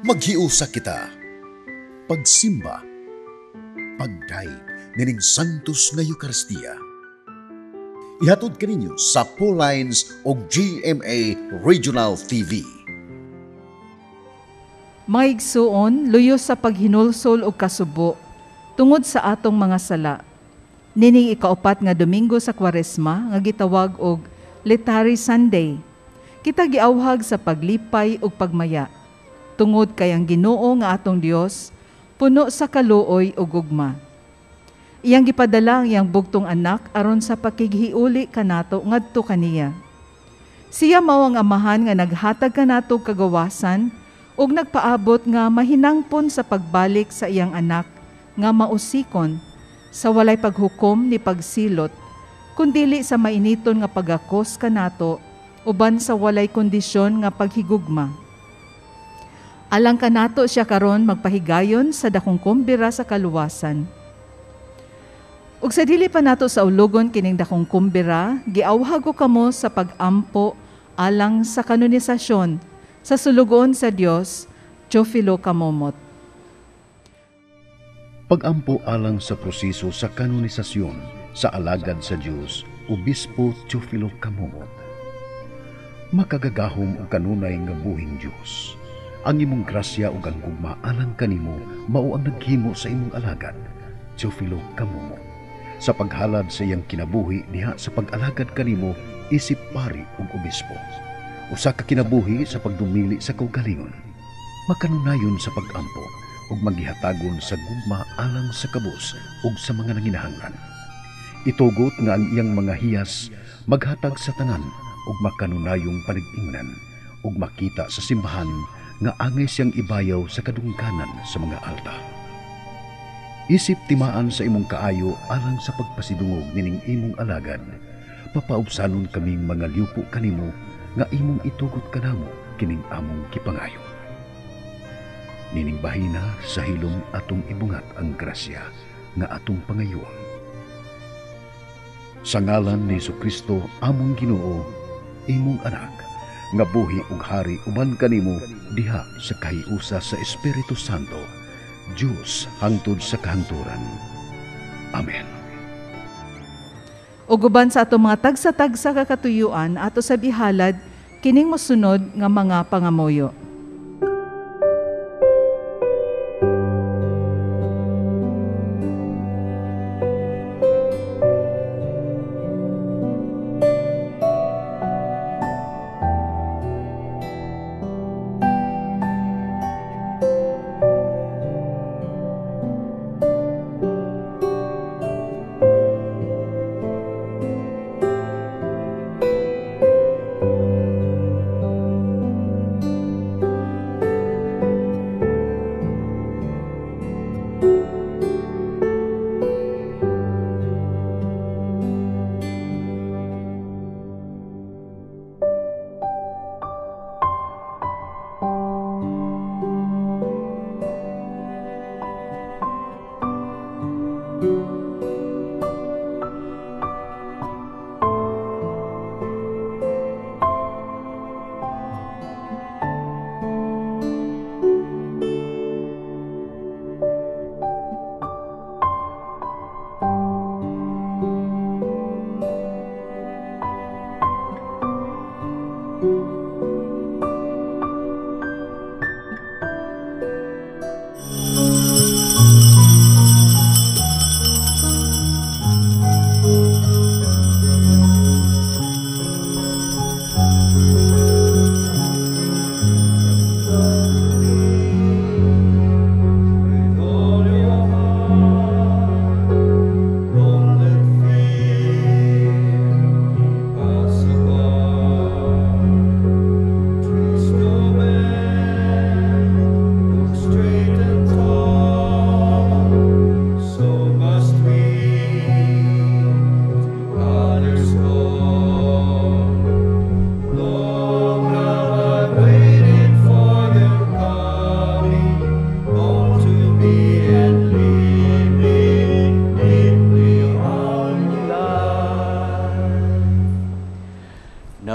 Maghiusa kita. Pagsimba. Pagdayeg nining Santos nga Eucharistia. Ihatod kaninyo sa Lines og GMA Regional TV. Mga igsuon, luyo sa paghinulsol og kasubo tungod sa atong mga sala. Nining ikaupat nga Domingo sa Kwaresma nga gitawag og Laetare Sunday, kita giawhag sa paglipay ug pagmaya tungod kay ang Ginoo nga atong Dios puno sa kaluoy ug gugma. Iyang gipadala ang iyang bugtong anak aron sa pakighiuli kanato ngadto kaniya. Siya mao ang Amahan nga naghatag kanato kagawasan ug nagpaabot nga mahinangpon sa pagbalik sa iyang anak nga mausikon sa walay paghukom ni pagsilot, kundili sa mainiton nga pagakos kanato uban sa walay kondisyon nga paghigugma. Alang kanato siya karon magpahigayon sa dakong kumbira sa kaluwasan. Ug sa dili pa nato sa ulogon kining dakong kumbira, giawhag ko kamo sa pag-ampo alang sa kanonisasyon sa sulugoon sa Dios, Teofilo Camomot. Pag-ampo alang sa proseso sa kanonisasyon sa alagad sa Dios, Obispo Teofilo Camomot. Makagagahom og kanunay nga buhing Dios. Ang imong grasya ug ang gugma alang kanimo mao ang naghimo sa imong alagad, Teofilo Camomot, sa paghalad sa iyang kinabuhi diha sa pag-alagad kanimo isip pari ug obispo. Usa ka kinabuhi sa pagdumili sa kaugalingon, makanunayon sa pag-ampo ug maghihatagon sa gugma alang sa kabus ug sa mga nanginahanglan. Itugot nga ang iyang mga hiyas maghatag sa tanan ug makanunayong panag-ingnan ug makita sa simbahan nga angay siyang ibayaw sa kadungganan sa mga alta. Isip timaan sa imong kaayo alang sa pagpasidungog nining imong alagad, papaubsanon kaming mga liupo kanimo nga imong itugot kanamo kining among kipangayo. Nining bahina sa hilom atong ibungat ang grasya nga atong pangayoon. Sa ngalan ni Jesucristo among Ginoo, imong anak, nga buhi ug hari uban kanimo diha sa kahiusa sa Espiritu Santo, Dios hangtod sa kahangturan. Amen. Ug uban sa atong mga tagsa-tagsa ka katuyuan, ato sa bihalad kining mosunod nga mga pangamuyo.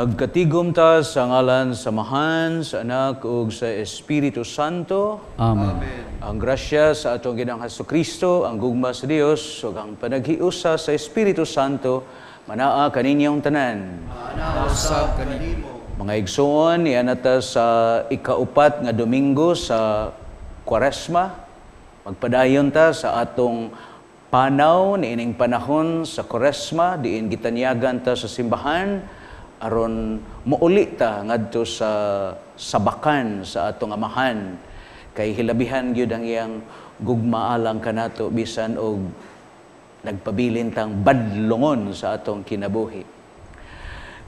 Nagkatigom ta sa ngalan sa Amahan, sa Anak ug sa Espiritu Santo. Amen. Ang grasya sa atong Ginoong Hesukristo, ang gugma sa Dios ug ang panaghiusa sa Espiritu Santo manaa kaninyong tanan. Manaa usab kanimo. Mga igsoon, niana ta sa ikaupat nga Domingo sa Kwaresma. Magpadayon ta sa atong panaw niining panahon sa Kwaresma, diin gitanyagan ta sa simbahan aron mouli ta ngadto sa sabakan sa atong Amahan, kay hilabihan gyud ang iyang gugmaalang kanato bisan og nagpabilin tang badlongon sa atong kinabuhi.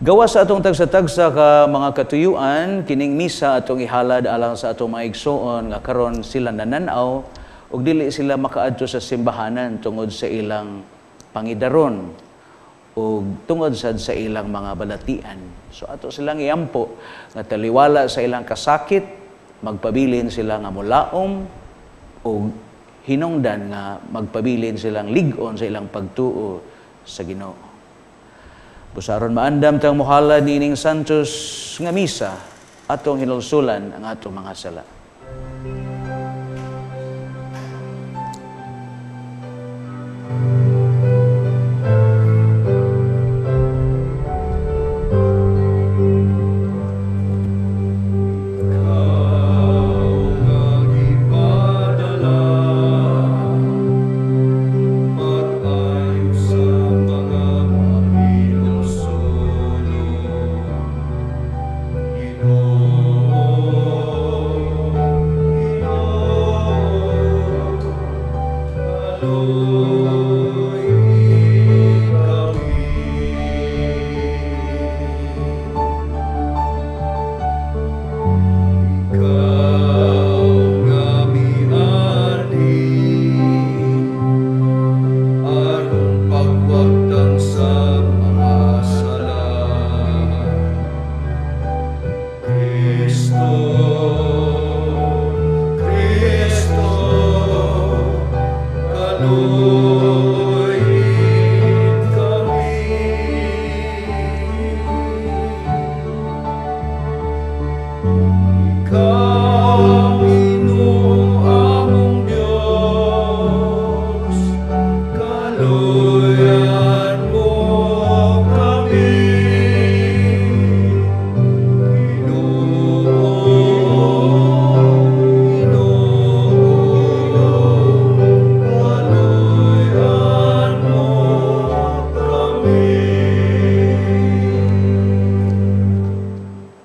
Gawa sa atong tagsa-tagsa ka mga katuyuan, kining misa atong ihalad alang sa atong mga igsoon nga karon sila nanan-aw ug dili sila makaadto sa simbahanan tungod sa ilang pangidaron ug tungod sad sa ilang mga balatian. So ato silang iampo nga taliwala sa ilang kasakit, magpabilin sila nga molaom ug hinungdan nga magpabilin silang lig-on sa ilang pagtuo sa Ginoo. Busaron maandam tang mohalad niining Santos nga misa, atong hinulsulan ang atong mga sala.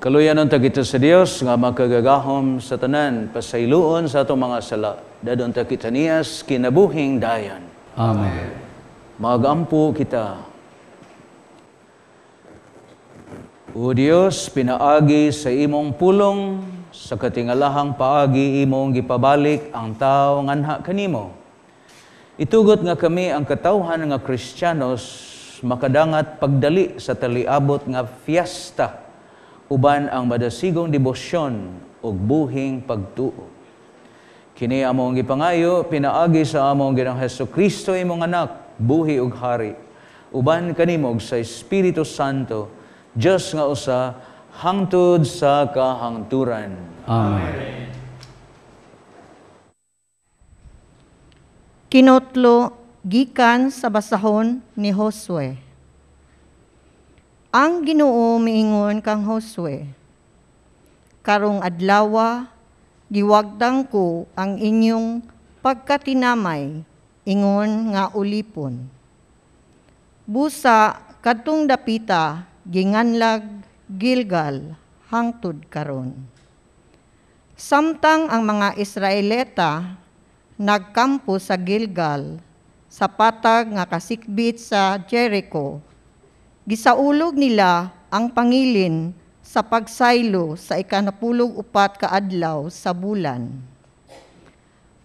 Kaluyan ta kita sa Dios nga makagagahom sa tanan, pasayloon sa atong mga sala, dadon ta kita niyas kinabuhing dayon. Amen. Magampo kita. O Dios, pinaagi sa imong pulong, sa katingalahang paagi imong gipabalik ang tawo nganha kanimo. Itugot nga kami ang katawhan nga Kristiyanos makadangat pagdali sa taliabot nga fiesta, uban ang madasigong debosyon ug buhing pagtuo. Kini among gipangayo pinaagi sa among Ginoong Hesukristo imong anak, buhi ug hari, uban kanimo sa Espiritu Santo, Dios nga usa hangtod sa kahangturan. Amen. Kinotlo gikan sa basahon ni Josue. Ang Ginoo miingon kang Josue, karong adlawa giwagtang ko ang inyong pagkatinamay ingon nga ulipon. Busa kadtong dapita ginganlag Gilgal hangtod karon. Samtang ang mga Israelita nagkampo sa Gilgal sa patag nga kasikbit sa Jericho, gisaulog nila ang pangilin sa pagsaylo sa 14 ka adlaw sa bulan.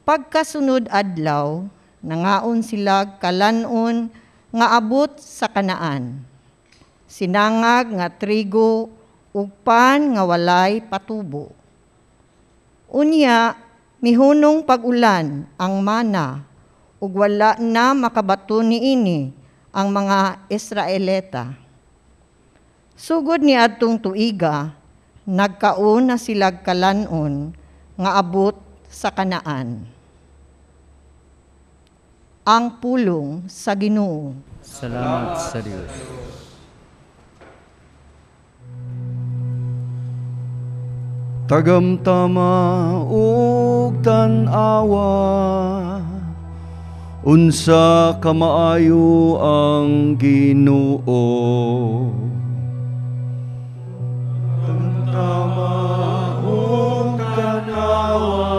Pagkasunod adlaw, nangaon sila kalanon nga abot sa Kanaan. Sinangag nga trigo ug pan nga walay patubo. Unya, mihunong pag-ulan ang mana ug wala na makabato niini ang mga Israelita. Sugod ni adtong tuiga, nagkaon na silag kalanon nga abot sa Kanaan. Ang pulong sa Ginoo. Salamat sa Dios. Tagamtama ug tan-awa, unsa kamaayo ang Ginoo. Tagamtama ug tan-awa,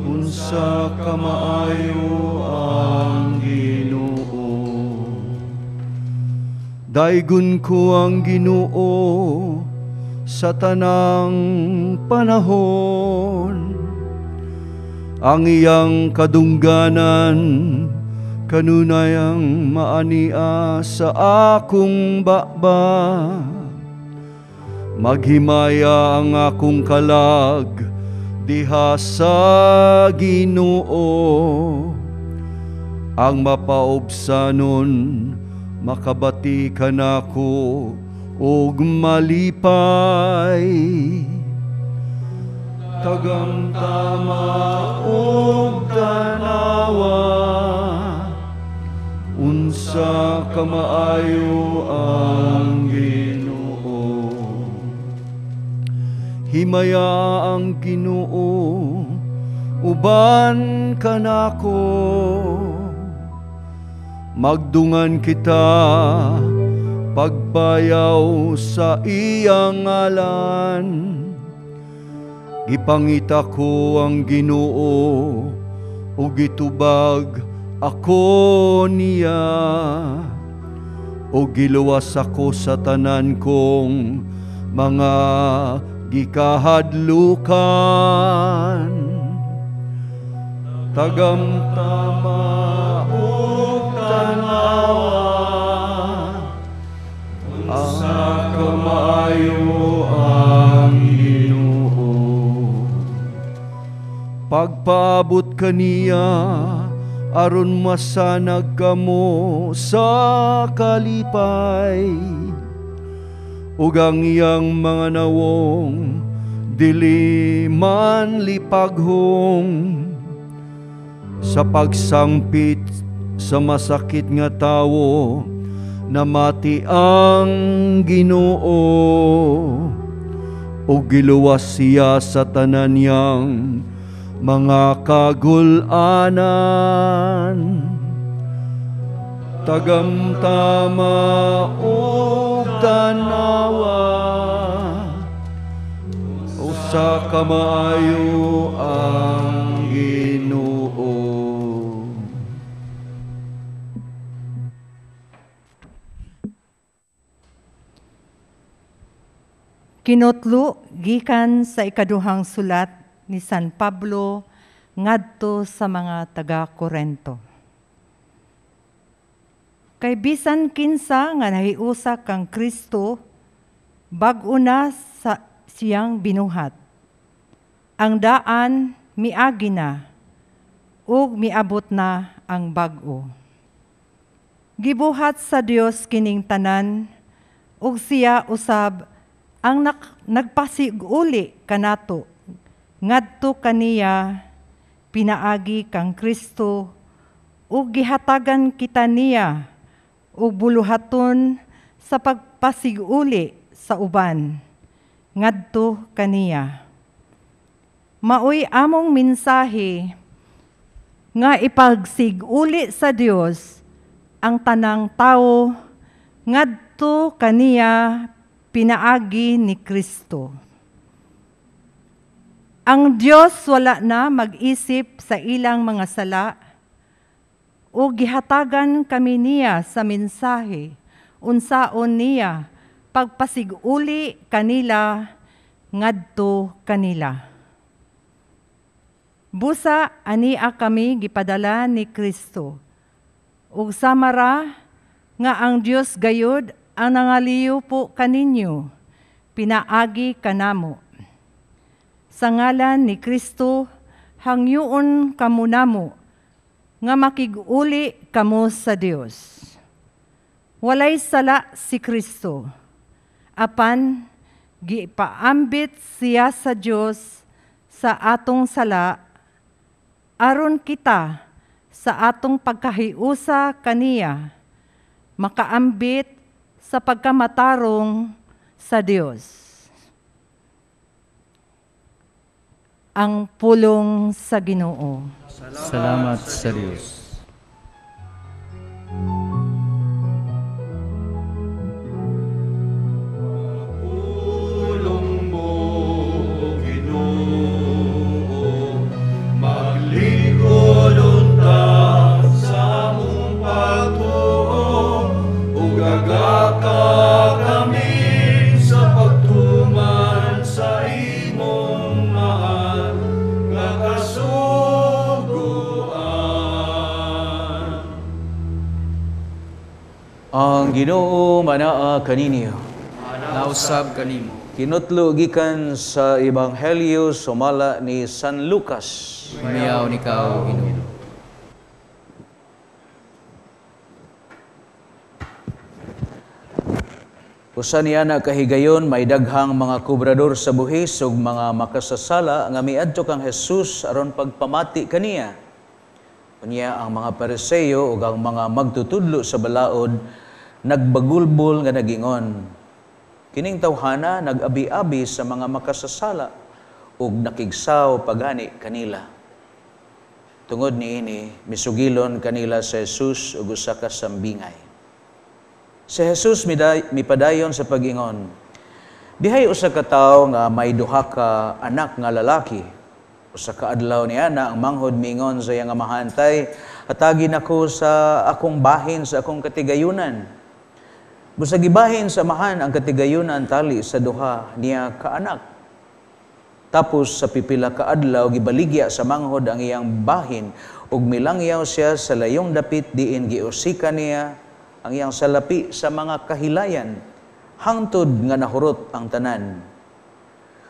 unsa kamaayo ang Ginoo. Daygon ko ang Ginoo sa tanang panahon. Ang iyang kadungganan kanunayang maania sa akong baba. Maghimaya ang akong kalag diha sa Ginoo. Ang mapaobsanon makabati kanako ug malipay. Tagamtama ug tanawa, unsa kamaayo ang Ginoo. Himaya ang Ginoo uban kanako. Magdungan kita pagbayaw sa iyang ngalan. Gipangita ko ang Ginoo ug gitubag ako niya, ug giluwas ako sa tanan kong mga gikahadlukan. Tagamtama ug tanawa, unsa kamaayo ang Ginoo. Pagpaabot kaniya aron masanag kamo sa kalipay, ug ang iyang mga nawong dili man lipaghong. Sa pagsangpit sa masakit nga tawo, namati ang Ginoo, ug giluwas siya sa tanan niyang mga kagul-anan. Tagamtama ug tanawa, usa ka maayo ang Ginoo. Kinotlo gikan sa ikaduhang sulat ni San Pablo ngadto sa mga taga-Korento. Kay bisan kinsa nga nahiusa kang Kristo, bag-o na sa siyang binuhat. Ang daan miagi na, ug miabot na ang bag-o. Gibuhat sa Dios kining tanan, ug siya usab ang nagpasiguli kanato ngadto kaniya pinaagi kang Kristo, ug gihatagan kita niya og buluhaton sa pagpasiguli sa uban ngadto kaniya. Maoy among mensahe nga ipagsiguli sa Dios ang tanang tawo ngadto kaniya pinaagi ni Kristo. Ang Dios wala na mag-isip sa ilang mga sala, o gihatagan kami niya sa mensahe, unsaon niya pagpasiguli kanila ngadto kanila. Busa ania kami gipadala ni Kristo, ug samara nga ang Dios gayud ang nangaliyo po kaninyo, pinaagi kanamo. Sa ngalan ni Kristo, hangyoon kamo namo, nga makig-uli kamo sa Dios. Walay sala si Kristo, apan gipaambit siya sa Dios sa atong sala, aron kita sa atong pagkahiusa kaniya makaambit sa pagkamatarong sa Dios. Ang pulong sa Ginoo. Salamat sa Dios. Pulong mo, Ginoo, maglingkod unta sa among pagtuo, ug agaka kami sa pagtuman sa imong mahal nga kasuguan. Ang Ginoo manaa kaninyo. Nausab kanimo. Kinutlo gikan sa Ebanghelyo sumala ni San Lucas. Humiyaw ni kao, Ginoo. Usa niya na kahigayon may daghang mga kubrador sa buhis ug mga makasasala nga miadto kang Jesus aron pagpamati kaniya. Unya ang mga Pariseo ug ang mga magtutudlo sa balaod nagbagulbol nga nagingon, kining tawhana nag-abi-abi sa mga makasasala ug nakigsaw pagani kanila. Tungod niini misugilon kanila sa Jesus ug usa ka sambingay. Si Jesus mipadayon sa pag-ingon, dihay usa ka tawo nga may duha ka anak nga lalaki. Usa ka adlaw niya na ang manghod mingon sa iyang amahan, tay, hatagi nako sa akong bahin sa akong katigayunan. Busa gibahin sa amahan ang katigayunan tali sa duha niya ka anak. Tapos sa pipila ka adlaw gibaligya sa manghod ang iyang bahin ug milangyaw siya sa layong dapit diin giusikan niya ang iyang salapi sa mga kahilayan, hangtod nga nahurot ang tanan.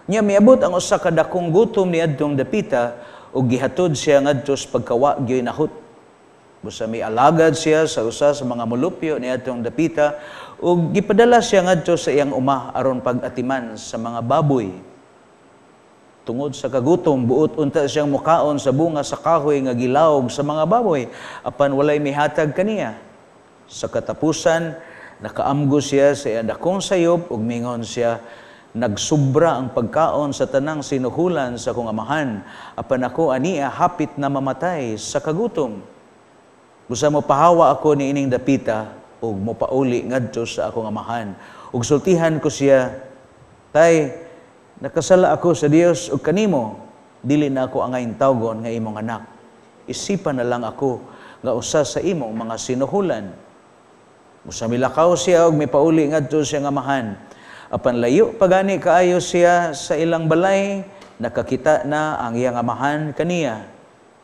Nya miabot ang usa ka dakong gutom niadtong dapita ug gihatod siya ngadto sa pagkawa gyoy nahut. Busa mialagad siya sa usa sa mga molupyo niadtong dapita ug gipadala siya ngadto sa iyang uma aron pag-atiman sa mga baboy. Tungod sa kagutom, buot unta siyang mukaon sa bunga sa kahoy nga gilawog sa mga baboy, apan walay mihatag kaniya. Sa katapusan, nakaamgo siya sa iyang dakong sayop ug mingon siya, nagsubra ang pagkaon sa tanang sinuhulan sa akong amahan, apan ako ania hapit na mamatay sa kagutom. Busa mo pahawa ako niining dapita ug mopauli ngadto sa akong amahan. Ug sultihan ko siya, tay, nakasala ako sa Dios ug kanimo, dili na ako angayn tawgon nga imong anak. Isipan na lang ako nga usa sa imong mga sinuhulan. Busa milakaw siya og mipauli ngadto sa iyang amahan. Apan layo pagani kaayo siya sa ilang balay, nakakita na ang iyang amahan kaniya.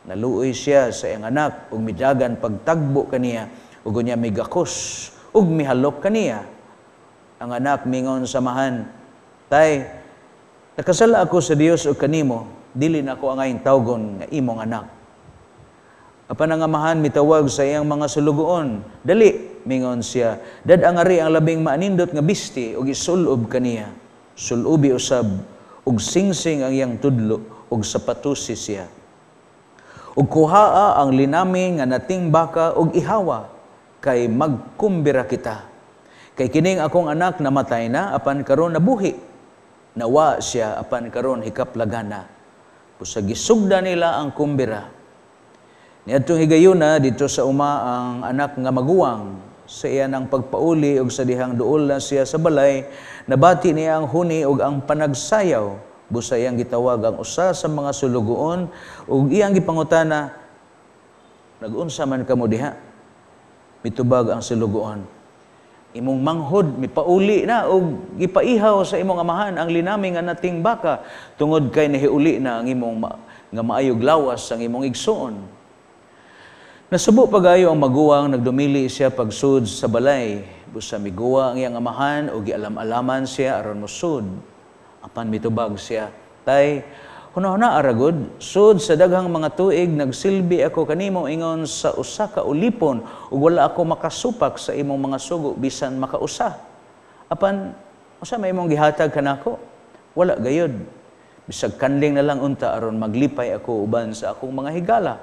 Naluoy siya sa iyang anak ug midagan pagtagbo kaniya, ug unya migakos ug mihalok kaniya. Ang anak mingon sa amahan, tay, nakasala ako sa Dios ug kanimo, dili na ako angayn tawgon nga imong anak. Apan ang amahan mitawag sa iyang mga sulugoon, dali, mingon siya, dad-ang ari ang labing maanindot nga bisti ug isulob kaniya. Sulubi usab ug singsing ang iyang tudlo ug sapatusi siya. Ug kuhaa ang linami nga nating baka ug ihawa kay magkumbira kita. Kay kining akong anak namatay na apan karon nabuhi. Nawa siya apan karon hikaplagana. Busa gisugda nila ang kumbira. Niadtong higayuna dito sa uma ang anak nga maguwang sa iya ng pagpauli og sa dihang duol na siya sa balay, nabati niya ang huni og ang panagsayaw. Busa iyang gitawag ang usa sa mga sulugoon ug iyang gipangutana, nag-unsa man kamo diha? Mitubag ang sulugoon, imong manghod mipauli na og gipaihaw sa imong amahan ang linami nga nating baka tungod kay nahiuli na ang imong nga maayog lawas ang imong igsuon. Nasubo pagayo ang maguwang, nagdumili siya pagsud sa balay. Busa miguwa ang iyang amahan o gialam-alaman siya aron mosud. Apan mitubag siya, tay, Hunahuna aragod, sud sa daghang mga tuig nagsilbi ako kanimo ingon sa usa ka ulipon ug wala ako makasupak sa imong mga sugo bisan makausa. Apan usa may imong gihatag kanako? Wala gayud. Bisag kanling na lang unta aron maglipay ako uban sa akong mga higala.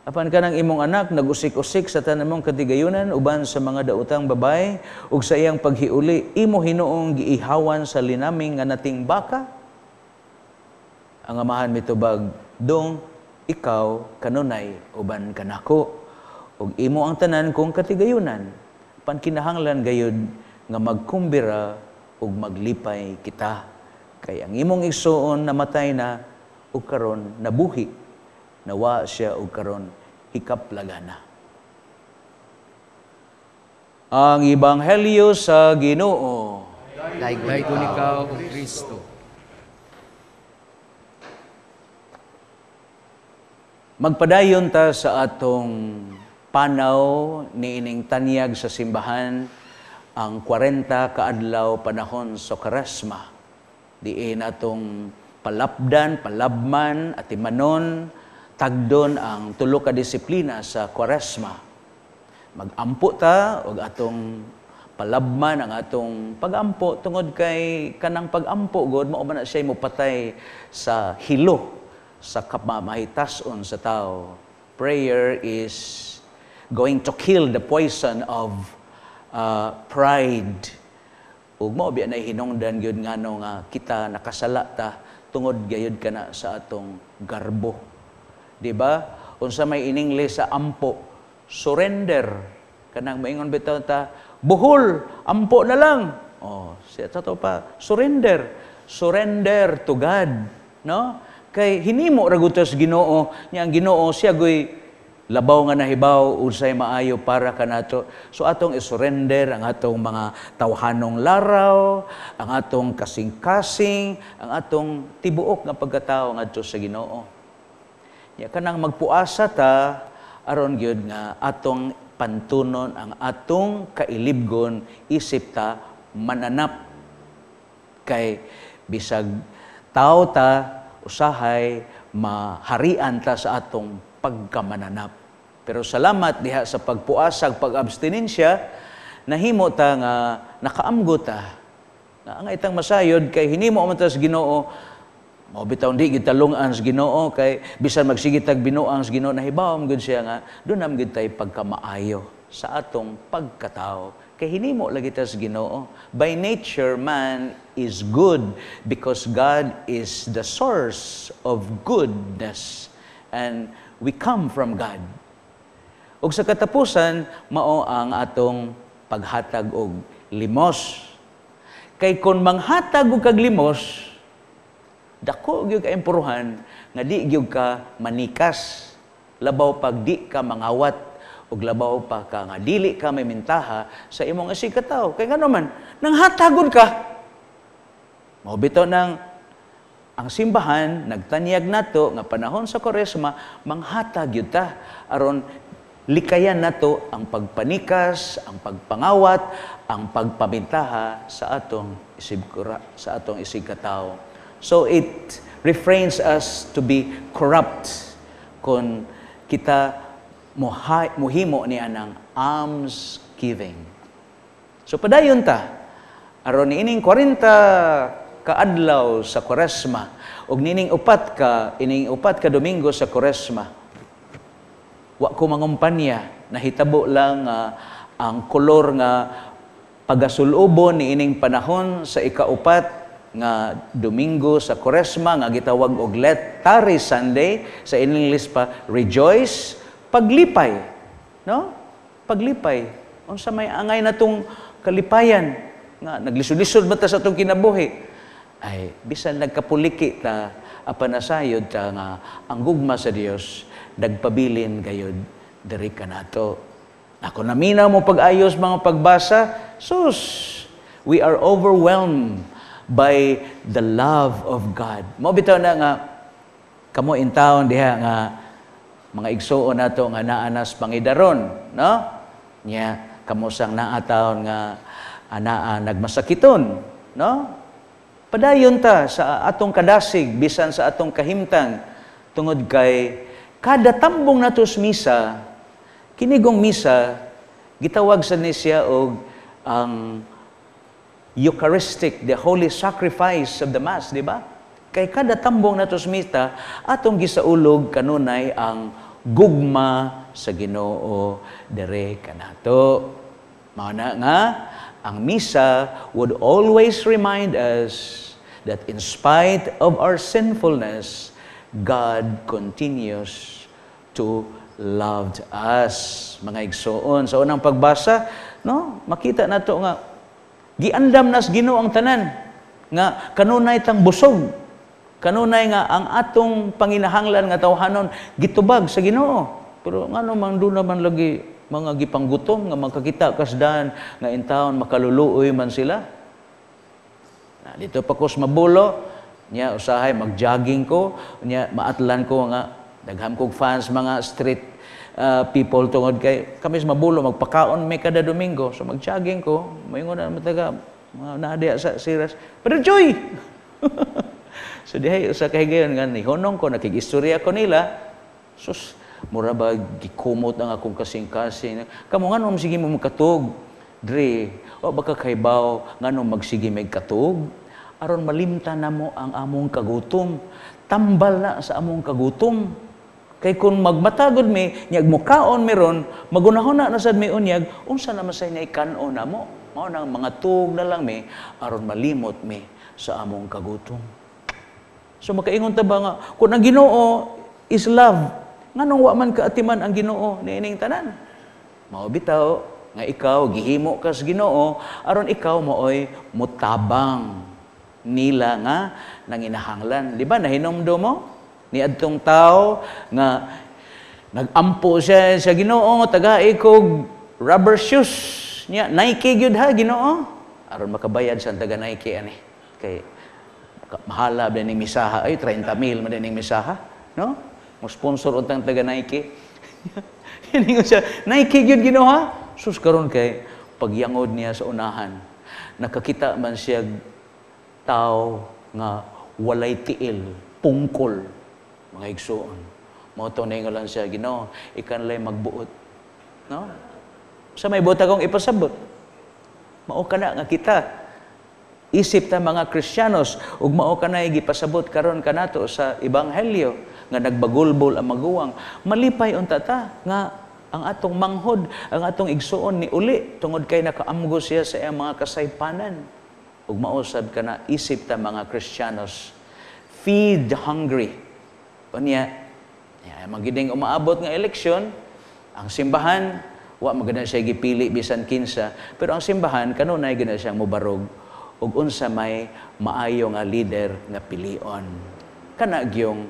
Apan kanang imong anak nagusik-usik sa tanan mong katigayunan uban sa mga daotang babae ug sa iyang paghiuli imo hinuong giihawan sa linaming nga nating baka. Ang amahan mitubag, dong ikaw kanunay uban kanako ug imo ang tanan kong katigayunan. Pankinahanglan gayud nga magkumbira ug maglipay kita kay ang imong igsuon namatay na ug karon nabuhi, nawa siya ug karon hikaplagana. Ang Ebanghelyo sa Ginoo. Daygon ikaw, O Kristo. Magpadayon ta sa atong panaw niining tanyag sa simbahan ang 40 kaadlaw panahon sa Kwaresma. Diin atong palapdan, palabman, atimanon, tagdon ang tulo ka disiplina sa Kwaresma. Magampo ta og atong palabman ang atong pagampo tungod kay kanang pagampo god mao man na siya mopatay sa hilo sa kamamahitason sa tao. Prayer is going to kill the poison of pride. Ug mao biya nay hinungdan gyud ngano nga kita nakasala ta tungod gayud kana sa atong garbo. Di ba? Unsa may in English sa ampo, surrender. Kanang maingon bitaw ta, buhol, ampo na lang. Oh, siya to pa, surrender. Surrender to God, no? Kay hinimo ra gud ta sa Ginoo, nya ang Ginoo siya goy labaw nga nahibaw unsay maayo para kanato. So atong i-surrender ang atong mga tawhanong laraw, ang atong kasing-kasing, ang atong tibuok nga pagkatao ngadto sa Ginoo. Nya kanang magpuasa ta aron gyud nga atong pantunon ang atong kailibgon isip ta mananap kay bisag tao ta usahay maharian ta sa atong pagkamananap. Pero salamat diha sa pagpuasag pag-abstinensya, nahimo ta nga nakaamgo ta. Nga ang itang masayod kay hinimo man ta sa Ginoo, mao bitaw di gid talungan sa Ginoo kay bisan magsige tag binuang sa Ginoo nahibaw man gud siya nga dunam gid tay pagkamaayo sa atong pagkatao. Kay hinimo lagi ta sa Ginoo. By nature man is good because God is the source of goodness and we come from God. Ug sa katapusan mao ang atong paghatag og limos. Kay kon manghatag og kag limos, dako gyud ka impuruhan nga di gyud ka manikas, labaw pag di ka mangawat ug labaw pa ka nga dili ka may mintaha sa imong isigkatawo. Kay ngano man nanghatagod ka. Mao bitaw nang ang simbahan nagtanyag nato nga panahon sa Kwaresma manghatag gyud ta aron likayan nato ang pagpanikas, ang pagpangawat, ang pagpamintaha sa atong isigkura, sa atong isigkatawo. So it refrains us to be corrupt kung kita muhimo ni anang alms giving. So padayon ta aron niining 40 kaadlaw sa Kwaresma ug niining upat ka Domingo sa Kwaresma, wa ko mangumpanya, nahitabo lang ang kolor nga pagasulubon niining panahon sa ikaupat nga Domingo sa Kwaresma nga gitawag og Laetare Sunday, sa English pa rejoice, paglipay, no? Paglipay. Unsa may angay natong kalipayan nga naglisod-lisod man ta sa atong kinabuhi? Ay bisan nagkapuliki ta apan nasayod ta nga ang gugma sa Dios nagpabilin gayud diri kanato. Ako naminaw mo pag-ayos mga pagbasa, sus, we are overwhelmed by the love of God. Mao bitaw na nga kamo in town diha nga mga igsuon nato nga naa nas pangidaron, no? Nya kamo sang naa taon nga anaa nagmasakiton, no? Padayon ta sa atong kadasig bisan sa atong kahimtang, tungod kay kada tambong nato sa misa, kinigong misa gitawag sa ni siya og ang Eucharistic, the holy sacrifice of the Mass, di ba? Kay kada tambong nato sa misa, atong gisaulog kanunay ang gugma sa Ginoo dere kanato. Mao na nga ang misa would always remind us that in spite of our sinfulness, God continues to love us. Mga igsoon, sa unang pagbasa, no, makita nato nga giandam nas Ginoo ang tanan nga kanunay tang busog. Kanunay nga ang atong panginahanglan nga tawhanon gitubag sa Ginoo. Pero ngano man doon naman lagi mga gipanggutom nga makakita kasdan nga in town makaluluoy man sila. Na, dito pa ko sa Mabulo, nya usahay mag-jogging ko, nya maatlan ko nga dagham kog fans mga street people tungod kay kami sa Mabulo magpakaon may kada Domingo. So mag-jogging ko, moingon na mataga mga naa sa siras. Pero joy. So dihay usa ka higayon nga nihonong ko, nakig-istorya ko nila. Sus, mura ba gikumot ang akong kasing-kasing. Kamo ngano sige mo magkatug? Dre, o baka kaybaw ngano magsige mig katug? Aron malimtan na mo ang among kagutom. Tambal na sa among kagutom. Kay kung magmatagod mi, nyag mukaon meron, magunahon na sad mi unyag, unsa naman sa inya ikan-on na mo? Mao nang mga tug na lang mi, aron malimot mi sa among kagutom. So makaingon ta ba nga, kung ang Ginoo is love, nganong wa man kaatiman ang Ginoo niining tanan? Mao bitaw nga ikaw gihimo kas Ginoo aron ikaw mooy mutabang nila nga nanginahanglan. Di ba nahinomdom mo ni adtong tao nga nagampo siya sa Ginoo tagai kog rubber shoes niya, Nike gyud ha Ginoo, aron makabayad sa taga Nike ani kay mahala ba ning misaha ay 30 mil man ning misaha, no? Mo sponsor untang taga Nike. Hiningon siya, Nike gyud Ginoo ha. Sus karon kay pagyangod niya sa unahan, nakakita man siya tao nga walay tiil, pungkol, mga igsoon. Mao to ningon siya, Ginoo, ikanlay magbuot. No? Sa may buot akong ipasabot. Mao kana nga kita. Isip ta mga Kristiyanos ug mao kanay gipasabot karon kanato sa ebanghelyo nga nagbagulbol ang maguwang. Malipay unta ta nga ang atong manghod, ang atong igsuon ni uli tungod kay nakaamgo siya sa iyang mga kasaypanan. Ug mao sad kana isip ta mga Kristiyanos, feed the hungry. Unya, magiding umaabot nga eleksyon, ang simbahan wa maganda siya gipili bisan kinsa, pero ang simbahan kanunay gina siyang mobarog ug unsa may maayo nga leader nga pilion. Kana gyung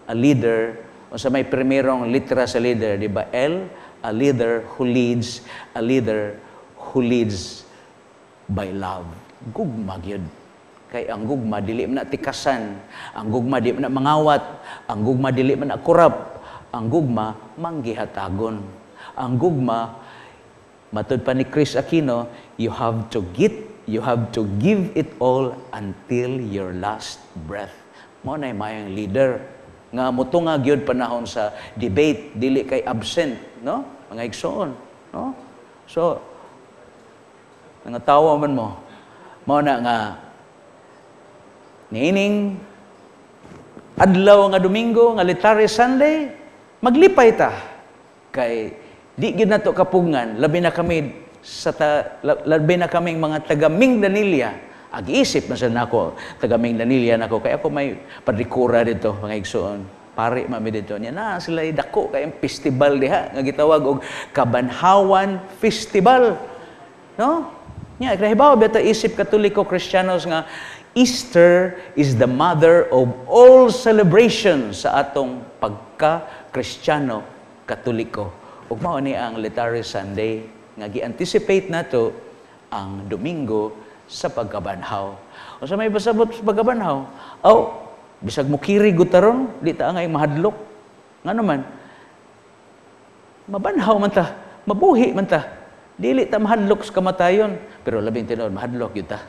a leader, unsa may primerong litra sa leader, di ba? L, a leader who leads, a leader who leads by love. Gugma gyud. Kay ang gugma dili man na tikasan, ang gugma dili man na mangawat, ang gugma dili man na kurap, ang gugma manggihatagon. Ang gugma, matud pa ni Chris Aquino, you have to get, you have to give it all until your last breath. Mao nay mayang leader nga motunga gyud panahon sa debate, dili kay absent, no? Mga igsoon, no? So nangatawa man mo. Mao na nga niining adlaw nga Domingo nga Laetare Sunday, maglipay ta kay di gyud nato kapugngan, labi na kami sa labi na kaming mga taga Minglanilla. Ag-isip na sa nako, taga Minglanilla nako kay ako may padrikura dito mga igsoon. Pare mami dito niya na sila dako kay ang festival diha nga gitawag og Kabanhawan Festival, no? Nya grahibaw beta isip Katoliko Kristiyanos nga Easter is the mother of all celebrations sa atong pagka-Kristiyano Katoliko. Ug mao ni ang Laetare Sunday nga gi-anticipate nato ang Domingo sa pagkabanhaw. Unsa may pasabot sa pagkabanhaw? Aw, bisag mukiri gud taron, di ta angay mahadlok. Ngano man? Mabanhaw man ta, mabuhi man ta. Dili ta mahadlok sa kamatayon, pero labing tinuod mahadlok gyud ta.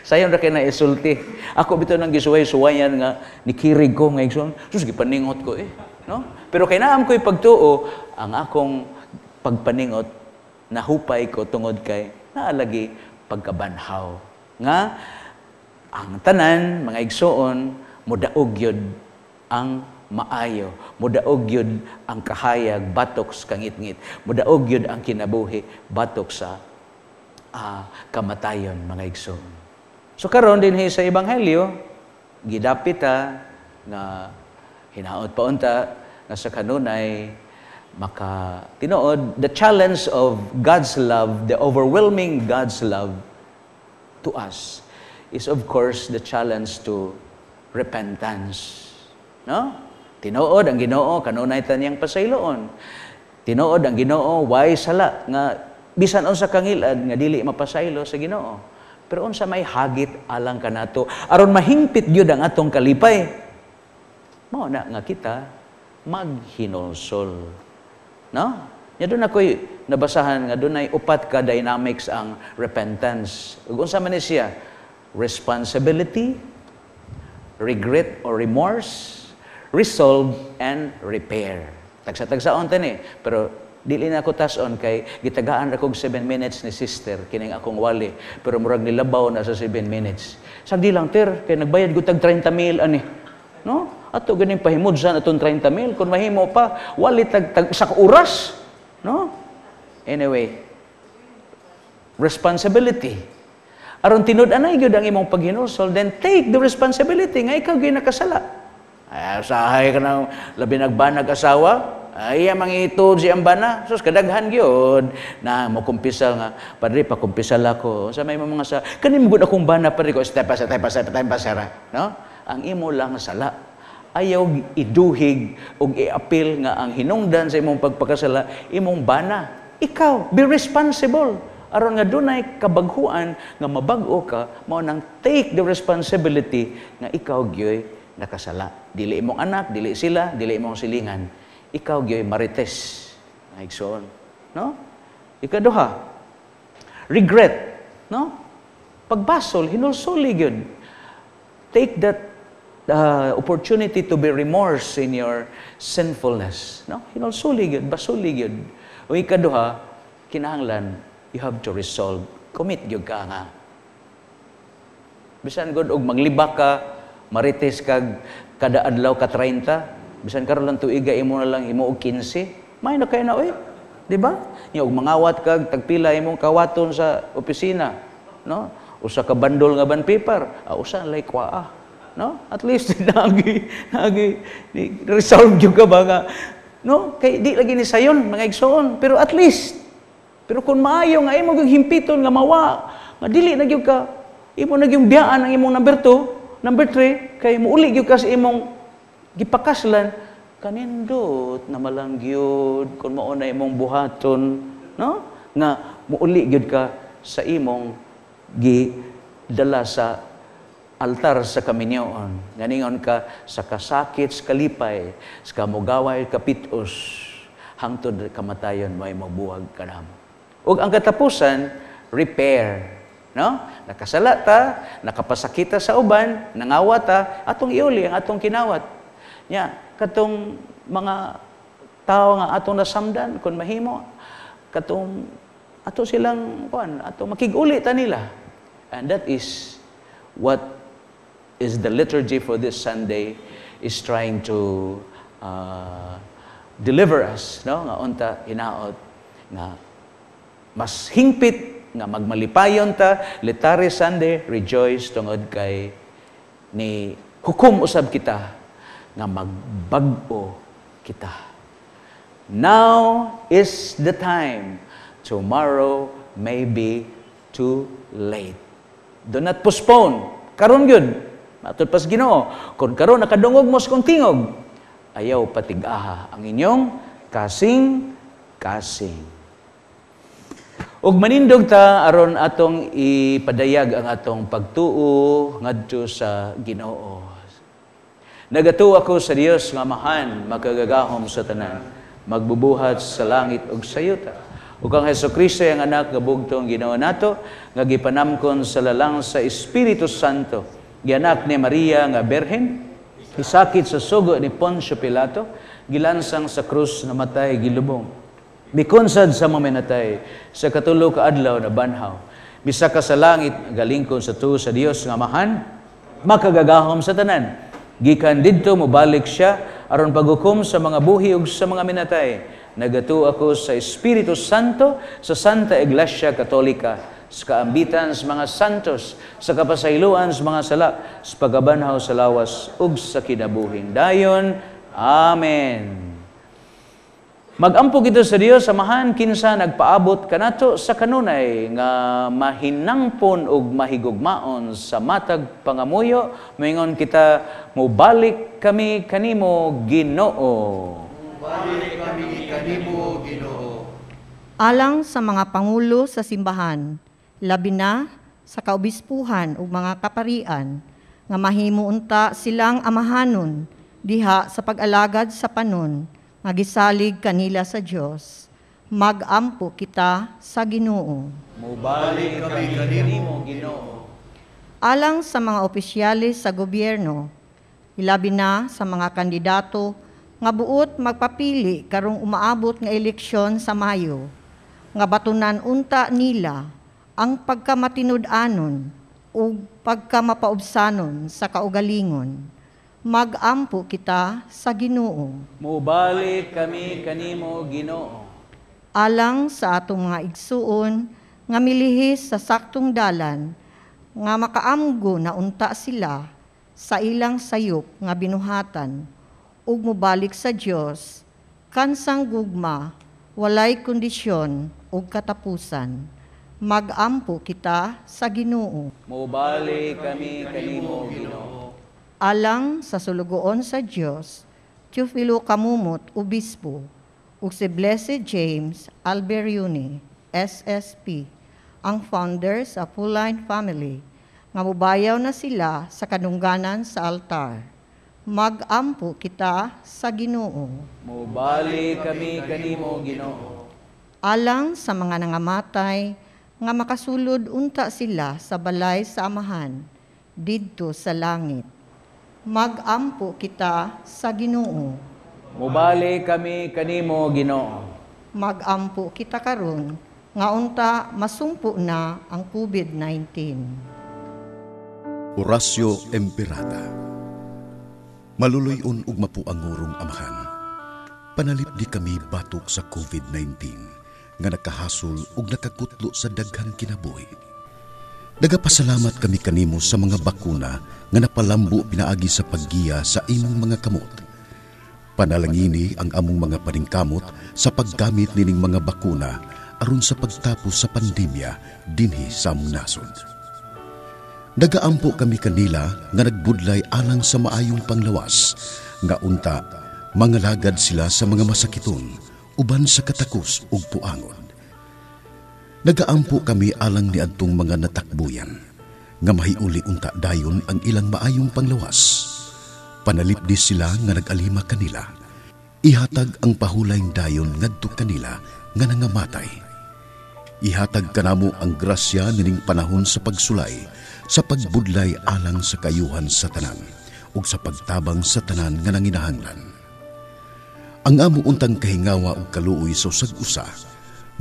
Sayon ra kay na isulti. Ako bitaw nang gisuway-suwayan nga nikirig ko nga igsoon. Sus, gipaningot ko eh, no? Pero kay naam ko'y pagtuo, ang akong pagpaningot nahupay ko tungod kay naalagi pagkabanhaw. Nga ang tanan mga igsoon modaog gyud ang maayo, modaog gyud ang kahayag batok sa kangitngit, modaog gyud ang kinabuhi batok sa kamatayon mga igsoon. So karon dinhi sa ebanghelyo gidapit ta nga hinaot pa unta nga sa kanunay maka tinuod the challenge of God's love, the overwhelming God's love to us is of course the challenge to repentance. No? Tinuod ang Ginoo kanunay ta niyang pasayloon. Tinuod ang Ginoo way sala nga bisan unsa kangilad nga dili mapasaylo sa Ginoo. Pero unsa may hagit alang kanato aron mahingpit gyud ang atong kalipay. Mao na nga kita maghinulsol. No? Nya doon ako'y nabasahan nga dunay upat ka dynamics ang repentance. Ug unsa man ni siya? Responsibility, regret or remorse, resolve, and repair. Tagsa-tagsaon ta ni, pero dili na ako tas-on kay gitagaan ra kog 7 minutes ni sister kining akong wali, pero murag nilabaw na sa 7 minutes. Sagdi lang ter kay nagbayad gud tag 30 mil ani. No? Ato ganing pahimudsan atong 30 mil kun mahimo pa wali tag tag usa ka oras. No? Anyway, responsibility. Aron tinud-anay gyud ang imong paghinulsol, then take the responsibility nga ikaw gyud nakasala. Ay, usahay ka nang labi nagbanag asawa, ay mangitod si ambana, sus kadaghan gyud na mo kumpisal nga padre pakumpisal ako sa may mga sa kani mo gud akong bana padre ko step by step by step by step, no? Ang imo lang sala. Ayaw iduhig og iapil nga ang hinungdan sa imong pagpakasala imong bana. Ikaw be responsible aron nga dunay kabaghuan nga mabag-o ka, mao nang take the responsibility nga ikaw gyoy nakasala. Dili imong anak, dili sila, dili imong silingan. Ikaw gyoy marites. Igsoon, no? Ikaduha, regret, no? Pagbasol, hinulsuli gyud. Take that opportunity to be remorse in your sinfulness, no? Hinulsuli gyud, basuli gyud. O ikaduha, kinahanglan you have to resolve. Commit gyud ka nga. Bisan gud og maglibak ka, marites kag kada adlaw ka 30, bisan karon lang tuiga imo na lang himo og 15, may na kay na oy. Di ba? Nya og mangawat kag tagpila imong kawaton sa opisina, no? Usa ka bandol nga bond paper, usa lay kwaa, no? At least nagi nagi resolve gyud ka ba nga, no? Kay di lagi ni sayon mga igsoon, pero at least, pero kung maayo nga imo gyud himpiton nga mawa, nga dili na gyud ka, imo na gyud biyaan ang imong number 2, number 3, kay muuli gyud ka sa imong gipakaslan, kanindot na malang gyud kung mao na imong buhaton, no? Nga muuli gyud ka sa imong gidala sa altar sa kaminyoon. Nganingon ka sa kasakit sa kalipay, sa kamugaway kapitos, hangtod kamatayon may mabuhag kanamo. Ug ang katapusan, repair. No? Nakasala ta, nakapasakita sa uban, nangawa ta, atong iuli ang atong kinawat. Nya, katong mga tao nga atong nasamdan kung mahimo, katong ato silang kuan, ato makig-uli ta nila. And that is what is the liturgy for this Sunday is trying to deliver us, no? Nga unta hinaot nga mas hingpit nga magmalipayon ta, Laetare Sunday, rejoice tungod kay ni hukom usab kita nga magbag-o kita. Now is the time. Tomorrow may be too late. Do not postpone. Karon gyud. Matud pas Ginoo. Kung karon nakadungog mo sa kong tingog, ayaw patig-aha ang inyong kasing-kasing. Ug manindog ta aron atong ipadayag ang atong pagtuo ngadto sa Ginoo. Nagatuo ako sa Dios nga Amahan, makagagahom sa tanan, magbubuhat sa langit ug sa yuta, Ug kang Hesukristo ang anak nga bugtong Ginoo nato, nga gipanamkon sa lalang sa Espiritu Santo, gianak ni Maria nga Berhen, isakit sa sugo ni Poncio Pilato, gilansang sa krus, namatay, gilubong. Mikunsad sa mga minatay, sa katulo ka adlaw na banhaw. Bisaka sa langit, galingkod sa tuo sa Dios nga Amahan, makagagahom sa tanan. Gikan didto mobalik siya aron paghukom sa mga buhi ug sa mga minatay. Nagatuo ako sa Espiritu Santo, sa Santa Iglesia Katolika, sa kaambitan sa mga santos, sa kapasayloan sa mga sala, sa pagkabanhaw sa lawas ug sa kinabuhing dayon. Amen. Magampo kita sa Dios, Amahan, kinsa nagpaabot kanato sa kanunay nga mahinangpon ug mahigugmaon sa matag pangamuyo. Moingon kita, mobalik kami kanimo, Ginoo. Mobalik kami kanimo, Ginoo. Alang sa mga pangulo sa simbahan, labi na sa kaobispuhan ug mga kaparian, nga mahimo unta silang amahanon diha sa pag-alagad sa panon nga gisalig kanila sa Dios. Magampo kita sa Ginoo. Mobalik kami kanimo, Ginoo. Alang sa mga opisyales sa gobyerno, ilabi na sa mga kandidato nga buot magpapili karong umaabot nga eleksyon sa Mayo, nga batunan unta nila ang pagkamatinud-anon ug pagkamapaubsanon sa kaugalingon. Magampo kita sa Ginoo. Mobalik kami kanimo, Ginoo. Alang sa atong mga igsuon nga milihis sa saktong dalan, nga makaamgo na unta sila sa ilang sayop nga binuhatan ug mobalik sa Dios kansang gugma walay kondisyon ug katapusan. Magampo kita sa Ginoo. Mobalik kami kanimo, Ginoo. Alang sa sulugoon sa Dios, Teofilo Camomot, Obispo, ug si Blessed James Alberione, SSP, ang founder sa Pauline Family, nga mubayaw na sila sa kadungganan sa altar. Magampo kita sa Ginoo. Mobalik kami kanimo, Ginoo. Alang sa mga nangamatay, nga makasulod unta sila sa balay sa Amahan, didto sa langit. Magampo kita sa Ginoo. Mobalik kami kanimo, Ginoo. Magampo kita karon nga unta masumpo na ang COVID-19. Oratio Imperata. Maluloy-on ug mapuangurong Amahan, panalipdi kami batok sa COVID-19 nga nakahasol ug nakakutlo sa daghang kinabuhi. Nagapasalamat kami kanimo sa mga bakuna nga napalambo pinaagi sa paggiya sa imong mga kamot. Panalangini ang among mga paningkamot sa paggamit nining mga bakuna aron sa pagtapos sa pandemya dinhi sa among nasod. Nagaampo kami kanila nga nagbudlay alang sa maayong panglawas, nga unta mangalagad sila sa mga masakiton uban sa katakos ug puangon. Nagaampo kami alang niadtong mga natakbuyan, nga mahiuli unta dayon ang ilang maayong panglawas. Panalipdi sila nga nag-alima kanila. Ihatag ang pahulayng dayon ngadto kanila nga nangamatay. Ihatag kanamo ang grasya nining panahon sa pagsulay, sa pagbudlay alang sa kayuhan sa tanan, ug sa pagtabang sa tanan nga nanginahanglan. Ang amo untang kahingawa ug kaluoy sa usag-usa,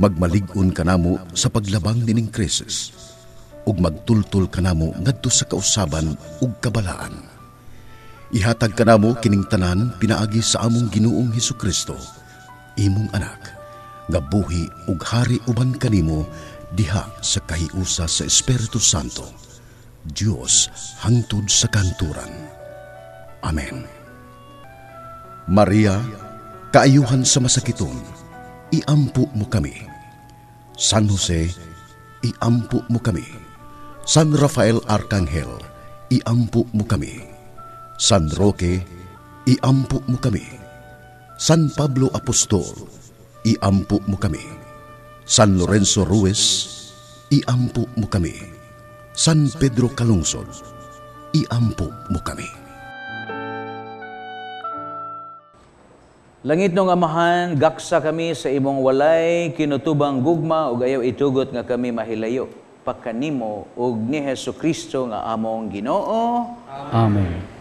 magmalig-on kanamo sa paglabang nining krisis, ug magtultol kanamo ngadto sa kausaban ug kabalaan. Ihatag kanamo kining tanan pinaagi sa among Ginoong Hesukristo, imong anak, nga buhi ug hari uban kanimo diha sa kahiusa sa Espiritu Santo, Dios hangtod sa kanturan. Amen. Maria, kaayuhan sa masakiton, iampo mo kami. San Jose, iampo mo kami. San Rafael Arcangel, iampo mo kami. San Roque, iampo mo kami. San Pablo Apostol, iampo mo kami. San Lorenzo Ruiz, iampo mo kami. San Pedro Calungsod, iampo mo kami. Langit nung Amahan, gaksa kami sa imong walay kinutubang gugma ug ayaw itugot nga kami mahilayo pa kanimo ug ni Hesukristo nga among Ginoo. Amen.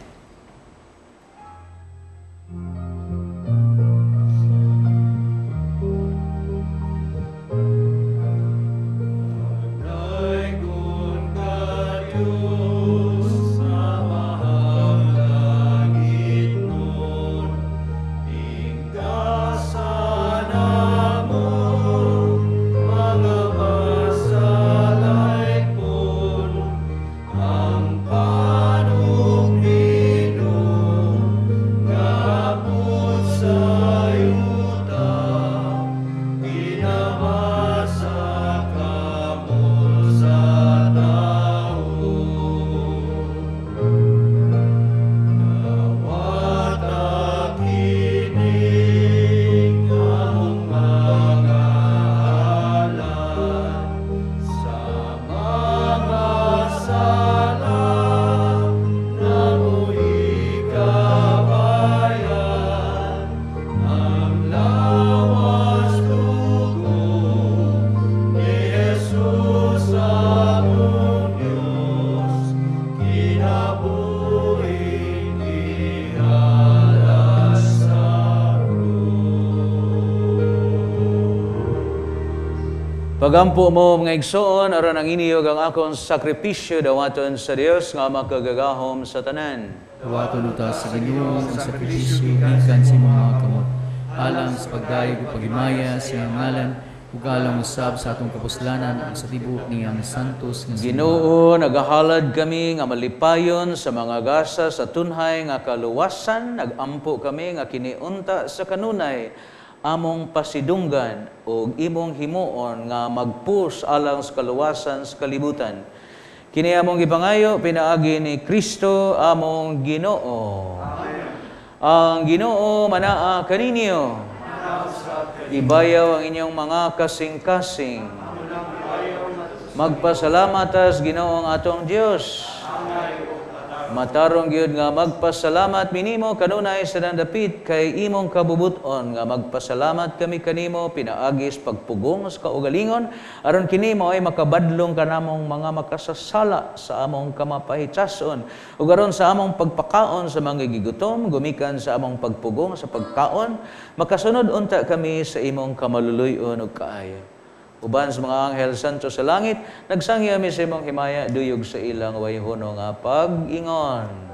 Pagampo mo mga igsoon aron ang iniyog ang akong sakripisyo dawaton sa Dios nga makagagahom sa tanan. Dawaton uta sa Ginoo ang sakripisyo gikan sa imong mga kamot alang sa pagdayeg ug paghimaya sa iyang ngalan ug alang usab sa atong kapuslanan ug sa tibuok niyang santos nga simbahan. Ginoo, nagahalad kami nga malipayon sa mga gasa sa tunhay nga kaluwasan, nagampo kami nga kiniunta sa kanunay among pasidunggan og imong himuon nga magpus alang sa kaluwasan sa kalibutan. Kini among gipangayo pinaagi ni Kristo among Ginoo. Amen. Ang Ginoo manaa kaninyo. Ibayaw ang inyong mga kasing-kasing. Magpasalamat tas Ginoo ang atong Dios. Matarong gyud nga magpasalamat minimo kanunay sa dandapit kay imong kabubuton nga magpasalamat kami kanimo pinaagis pagpugong sa kaugalingon aron kini mo ay makabadlong kanamong mga makasasala sa among kamapahitason ug aron sa among pagpakaon sa mga gigutom gumikan sa among pagpugong sa pagkaon makasunod unta kami sa imong kamaluluy-on ug kaayo. Uban sa mga anghel santo sa langit, nagsangya mi sa imong himaya, duyog sa ilang wayhono nga pag-ingon.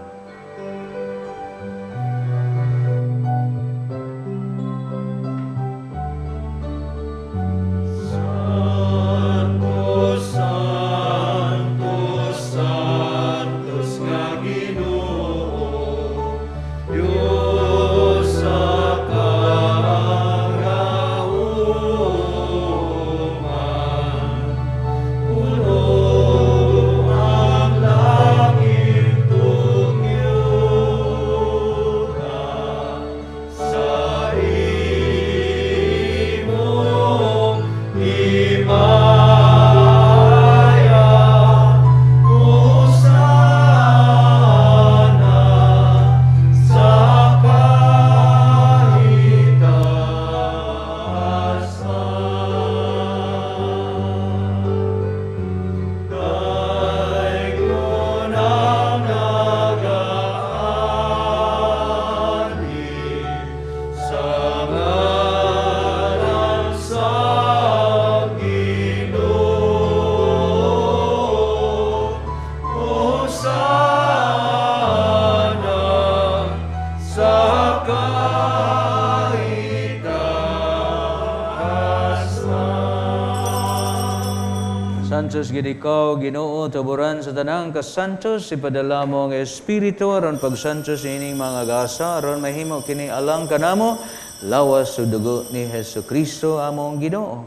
Santos gid ikaw, Ginoo, tuburan sa tanang kasantos, ipadala mo ang Espiritu aron pagsantos ining mga gasa, aron mahimo kini alang kanamo, lawas ug dugo ni Hesukristo among Ginoo.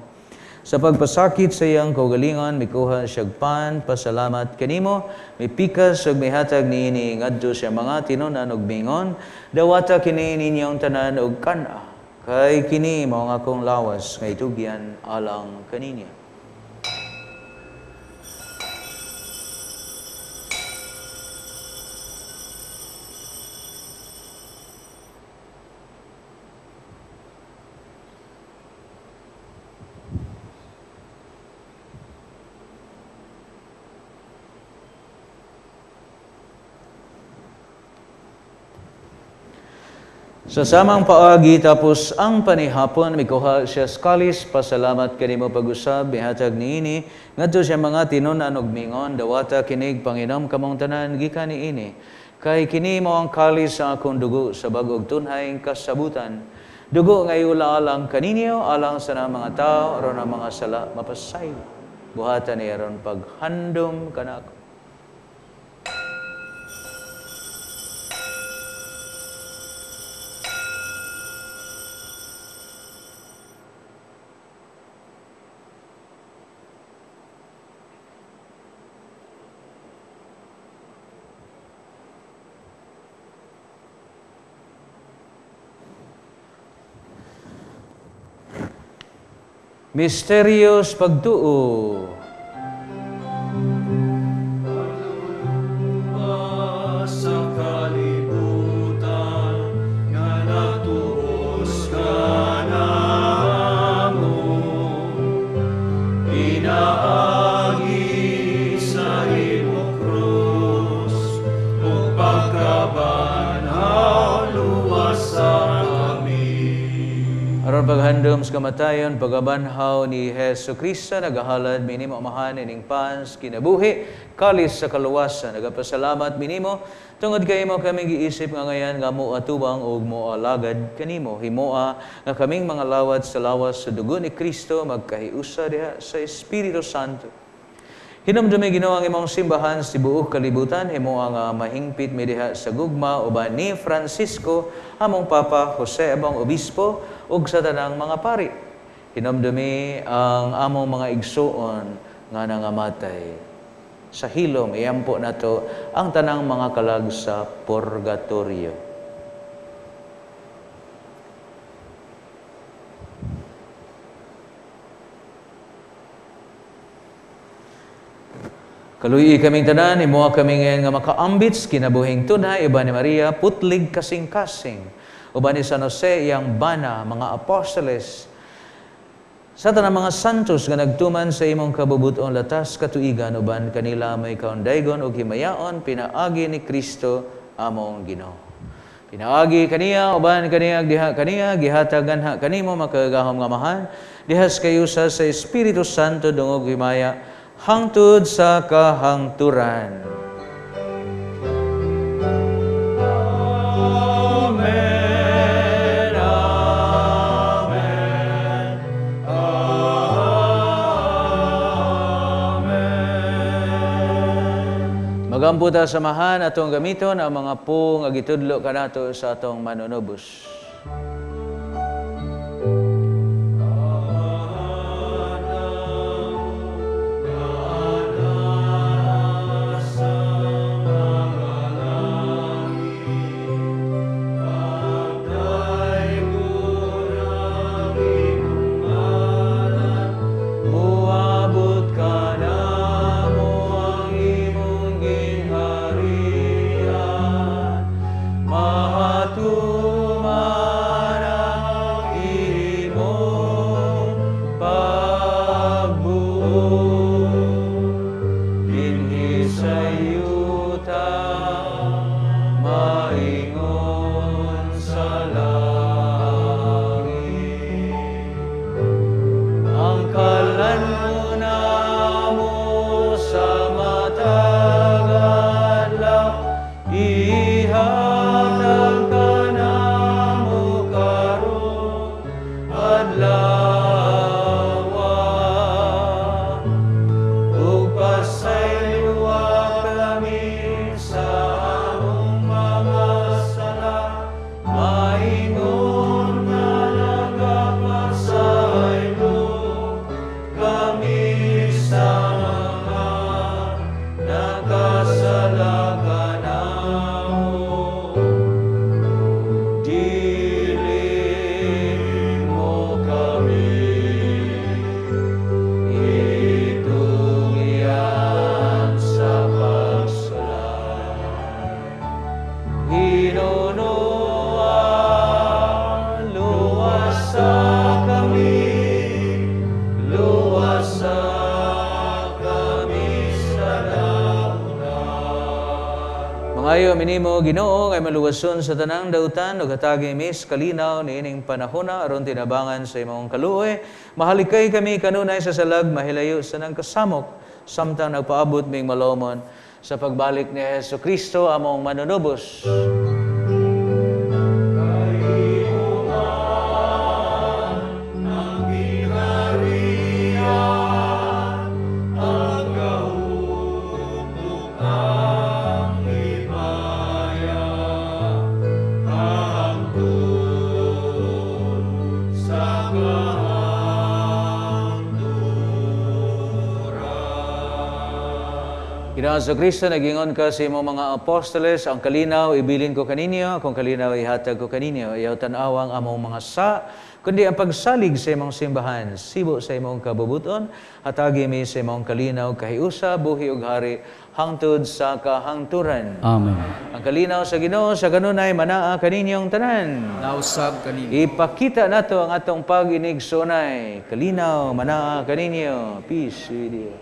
Sa pagpasakit sa iyang kaugalingon, mikuha siyag pan, pasalamat kanimo, mipikas ug mihatag niini ngadto sa mga tinunan ug mingon, dawata kini ninyong tanan ug kan-a, kay kini mao ang akong lawas nga itugyan alang kaninyo. Sa samang paagi tapos ang panihapon, mikuha siya sa kalis, pasalamat kanimo pag-usab, mihatag niini, ngadto siya mga tinun-an og mingon, dawata kinig panginom kamong tanan gikan niini. Kay kini mao ang kalis sa akong dugo sa bag-ong tunhay kasabutan. Dugo nga iula alang kaninyo, alang sa mga tao, aron ang mga sala mapasaylo. Buhatan ni aron paghandom kanako. Misterios pagtuo. Sa kalibutan nga natuos ka namo, pinaagi sa imong krus ug pagkabanhaw luwasa kami. Aron paghandom sa kamatayon, pagabanhaw ni Hesus Kristo, nagahalad minimo Amahan ining pans kinabuhi, kalis sa kaluwasan. Nagapasalamat minimo tungod kay imo kaming giisip nga ngayan nga moatubang ug moalagad kanimo. Himoa nga kaming mga lawat sa lawas sa dugo ni Kristo magkahiusa diha sa Espiritu Santo. Hinumdumi Ginoo ang imong simbahan sa tibuok kalibutan, himoa nga mahingpit mi diha sa gugma uban ni Francisco among Papa Jose among Obispo ug sa tanang mga pari. Hinumdumi ang among mga igsuon nga nangamatay. Sa hilom iampo nato ang tanang mga kalag sa purgatorio. Kaluyi kaming tanan, himuha kami ngayon nga makaambits, kinabuhing tunay, uban ni Maria, putlig kasing-kasing, uban ni San Jose, iyang bana, mga apostoles, sa tanang mga santos nga nagtuman sa imong kabubuton latas katuigan, uban kanila may kaundaygon ug himayaon, pinaagi ni Kristo among Ginoo. Pinaagi kaniya, uban kaniya, diha kaniya, gihatagan ha kanimo makagagahom nga Amahan, dihas kayusa sa Espiritu Santo dungog himaya, hangtod sa kahangturan. Amen, amen, amen. Magampo ta samahan atong gamiton ang mga po nga gitudlo kanato sa atong manunubos. Mahatuman Ayo minimo Ginoo nga maluwason sa tanang dautan ug hatagi mis kalinaw niining panahona aron tinabangan sa imong kaluoy. Mahalikay kami kanunay sa salag, mahilayo sa nang kasamok samtang nagpaabot ming malomon sa pagbalik ni Hesus Kristo among manunubos. Ginoong Kristo, nagingon ka sa imong mga apostoles, ang kalinaw ibilin ko kaninyo, akong kalinaw ihatag ko kaninyo. Ayaw tan-awang among mga sa, kundi ang pagsalig sa imong simbahan, sibo sa imong kabubuton, hatagi mi sa imong kalinaw kahiusa, buhi ug hari, hangtod sa kahangturan. Amen. Ang kalinaw sa Ginoo sa kanunay manaa kaninyong tanan. Nausab kaninyo. Ipakita nato ang atong pag-inigsunay. Kalinaw manaa kaninyo. Peace with you.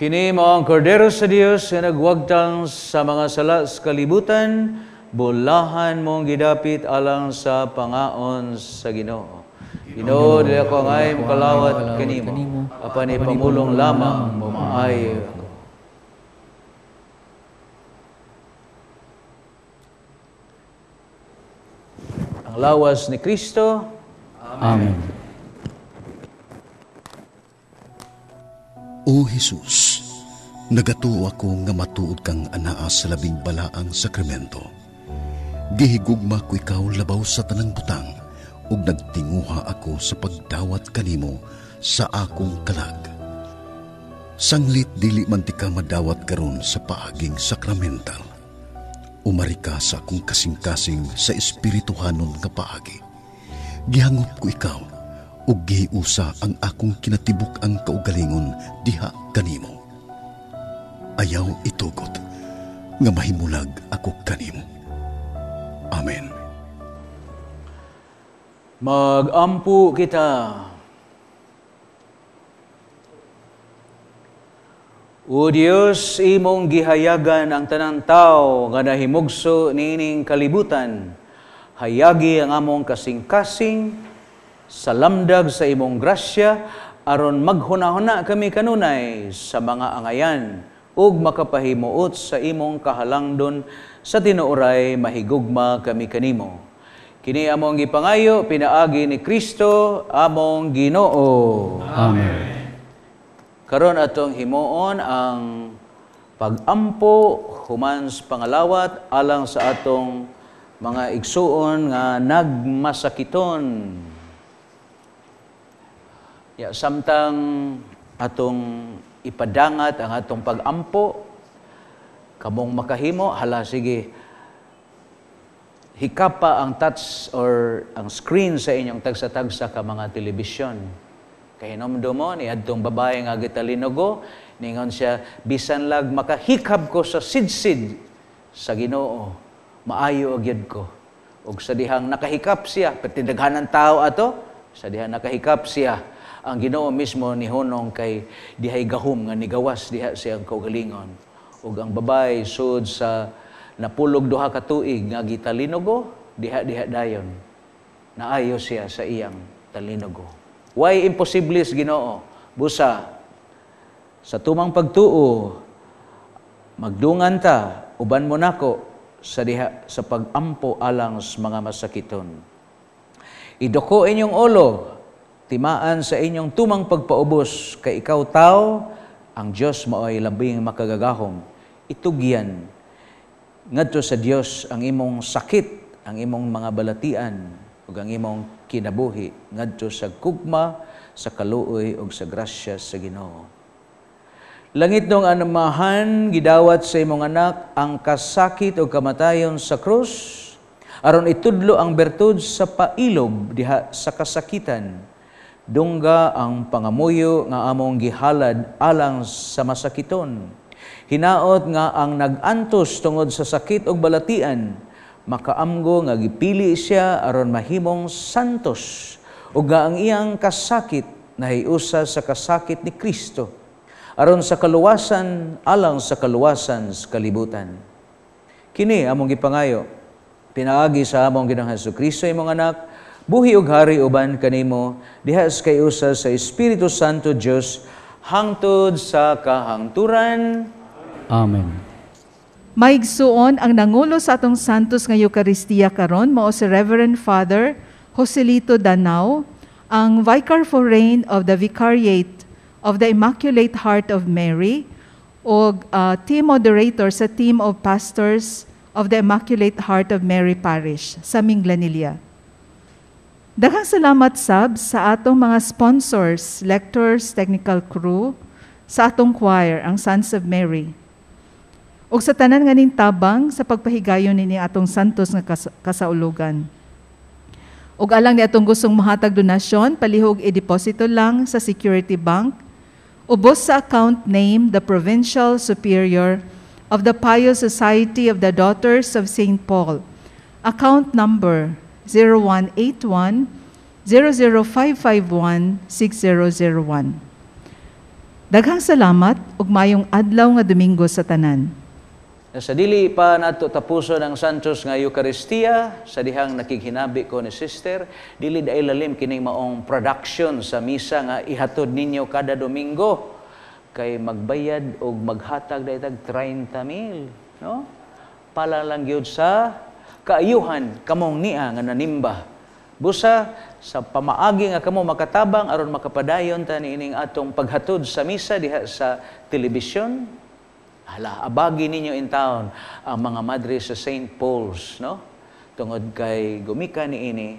Kini mao ang Kordero sa Dios nga nagwagtang sa mga sala sa kalibutan, bulahan mong gidapit alang sa pangaon sa Ginoo. Ginoo, dili ako angay mokalawat kanimo, apan ipamulong lamang maayo ako. Ang lawas ni Kristo. Amen. O Jesus, nagatuo ako nga matuod kang anaa sa labing balaang sakramento. Gihigugma ko ikaw labaw sa tanang butang, ug nagtinguha ako sa pagdawat kanimo sa akong kalag. Sanglit dili man ti ka madawat karon sa paaging sakramental. Umari ka sa akong kasing-kasing sa espirituhanon nga paagi. Gihangop ko ikaw, ug gihiusa ang akong kinatibuk ang kaugalingon diha kanimo. Ayaw itugot nga mahimulag ako kanimo. Amen. Magampo kita. O Dios, imong gihayagan ang tanang tao nga nahimugso niining kalibutan. Hayagi ang among kasing-kasing sa lamdag sa imong grasya, aron maghunahuna kami kanunay sa mga angayan ug makapahimuot sa imong kahalangdon sa tinuoray mahigugma kami kanimo. Kini among gipangayo pinaagi ni Kristo among Ginoo. Amen. Karon atong himuon ang pagampo human sa pangalawat alang sa atong mga igsuon nga nagmasakiton. Ya, samtang atong ipadangat ang atong pagampo, Kamong makahimo, hala sige, hikapa ang touch or ang screen sa inyong tagsa-tagsa ka mga telebisyon. Kahinomdom mo, ni adtong babae nga gitalinogo, ningon siya, bisan lag makahikab ko sa sidsid sa Ginoo, maayo gyud ko. Ug sa dihang nakahikap siya, pati daghanan tao ato, sa dihang nakahikap siya, ang Ginoo mismo nihunong kay dihay gahom nga nigawas diha siyang kaugalingon. Ug ang babae sud sa napulog 2 ka tuig nga gitalinogo, diha-diha dayon naayo siya sa iyang talinogo. Why imposible sa Ginoo? Busa sa tumang pagtuo, magdungan ta, uban mo nako sa diha sa pagampo alang sa mga masakiton. Idoko inyong ulo, timaan sa inyong tumang pagpaubos, kay ikaw tao, ang Dios maoy labing makagagahom. Itugyan ngadto sa Dios ang imong sakit, ang imong mga balatian, ug ang imong kinabuhi ngadto sa gugma, sa kaluoy ug sa grasya sa Ginoo. Langit nung anamahan, gidawat sa imong anak ang kasakit o kamatayon sa krus, aron itudlo ang bertud sa pailob diha sa kasakitan. Dungga ang pangamuyo nga among gihalad alang sa masakiton. Hinaot nga ang nag-antos tungod sa sakit og balatian, makaamgo nga gipili siya aron mahimong santos, ug nga ang iyang kasakit nahiusa sa kasakit ni Kristo, aron sa kaluwasan alang sa kaluwasan sa kalibutan. Kini among gipangayo, pinaagi sa among Ginoong Hesukristo imong anak, buhi ug hari uban kanimo diha sa kayusa sa Espiritu Santo Dios hangtod sa kahangturan. Amen. Maigsuon ang nangulo sa atong Santos nga Eukaristiya karon mao si Reverend Father Joselito Danao, ang Vicar Forane of the Vicariate of the Immaculate Heart of Mary og team moderator sa team of pastors of the Immaculate Heart of Mary Parish sa Minglanilla. Daghang salamat sab sa atong mga sponsors, lectors, technical crew, sa atong choir, ang Sons of Mary. Ug sa tanan nga tabang sa pagpahigayon nini atong santos nga kasaulugan. Ug alang ni atong gustong mohatag donasyon, palihog i-deposito lang sa Security Bank, ubos sa account name the Provincial Superior of the Pious Society of the Daughters of St. Paul. Account number 0181 00551 6001. Daghang salamat ug maayong adlaw nga Domingo sa tanan. Sa dili pa nato tapuson ang Santos nga Eukaristiya, sa dihang nakighinabi ko ni Sister, dili dahil lalim kining maong production sa misa nga ihatod ninyo kada Domingo kay magbayad og maghatag dahil tag 30,000, no? Pala lang gyud sa kaayuhan kamong nia nga nanimba. Busa sa pamaagi nga kamo makatabang aron makapadayon ta niining atong paghatod sa misa diha sa telebisyon. Hala, abagi ninyo in town ang mga madre sa St. Paul's, no? Tungod kay gumika niini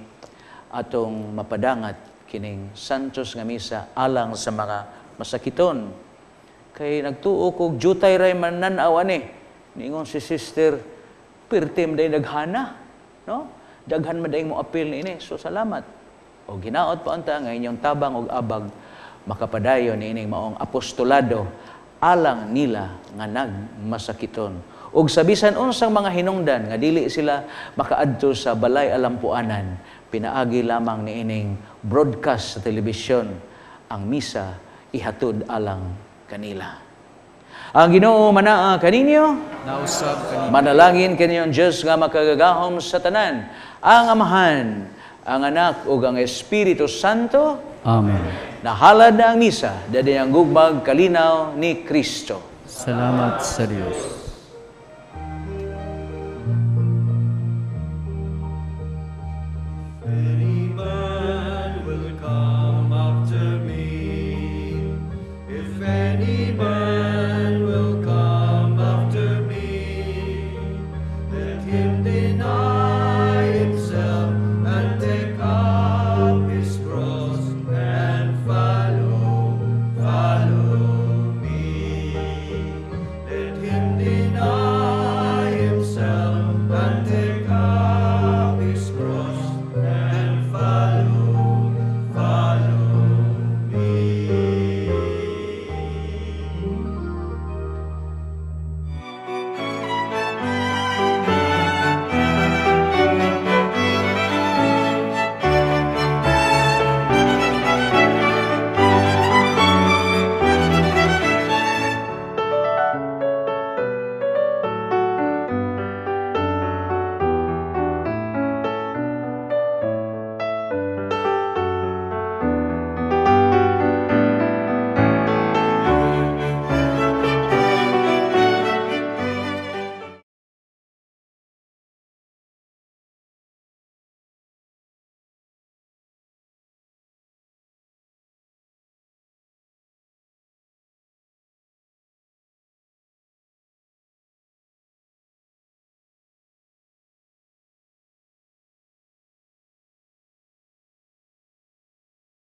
atong mapadangat kining Santos nga misa alang sa mga masakiton. Kay nagtuo kog jutay ray man nan-aw ani. Niingon si Sister, pirtim day naghana, no? Daghan man day mo apil niini. So salamat. O ginaot pa unta nga inyong tabang og abag makapadayon niining maong apostolado alang nila nga nagmasakiton. Og sa bisan unsang mga hinungdan nga dili sila makaadto sa balay alampuanan, pinaagi lamang niining broadcast sa telebisyon ang misa ihatod alang kanila. Ang Ginoo manaa kaninyo, nausab kaninyo. Manalangin kaninyong Dios nga makagagahom sa tanan, ang Amahan, ang Anak ug ang Espiritu Santo. Amen. Nahalad na ang misa, dadi ang gugmag kalinaw ni Kristo. Salamat sa Dios.